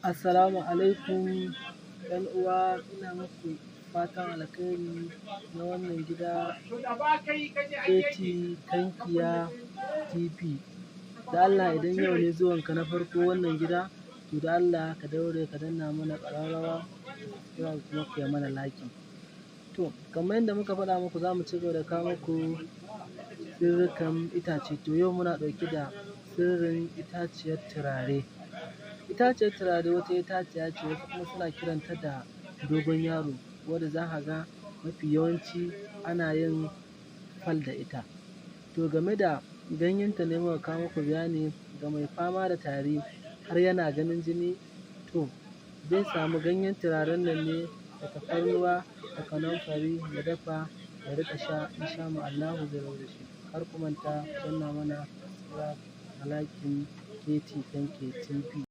Assalamu alaikum ‘yan uwa, ina muku fatan alkhairi na wannan gida KT Kankiya TV. Da Allah idan yau ne zuwanka na farko wannan gida, to da Allah ka daure ka danna mana ƙararrawa, subscribe kuma ka yi mana liking. To, kamar yadda muka faɗa muku, za mu ci gaba da kawo muku sirrikan itace. To, yau muna ɗauke da sirrin itaciyar turare. Itaciyar turare wata itaciya ce, wasu kuma suna kiranta da dogon yaro, wadda za ka ga mafi yawanci ana yin fal da ita. To, game da ganyenta ne muka kawo muku bayani ga mai fama da tari har yana ganin jini. To, zai samu ganyen turaren nan ne da tafarnuwa da kanumfari, ya dafa ya riƙa sha, in sha Allahu zai rabu da shi. Kar ku manta ku danna mana subscribe da liking KT Kankiya TV.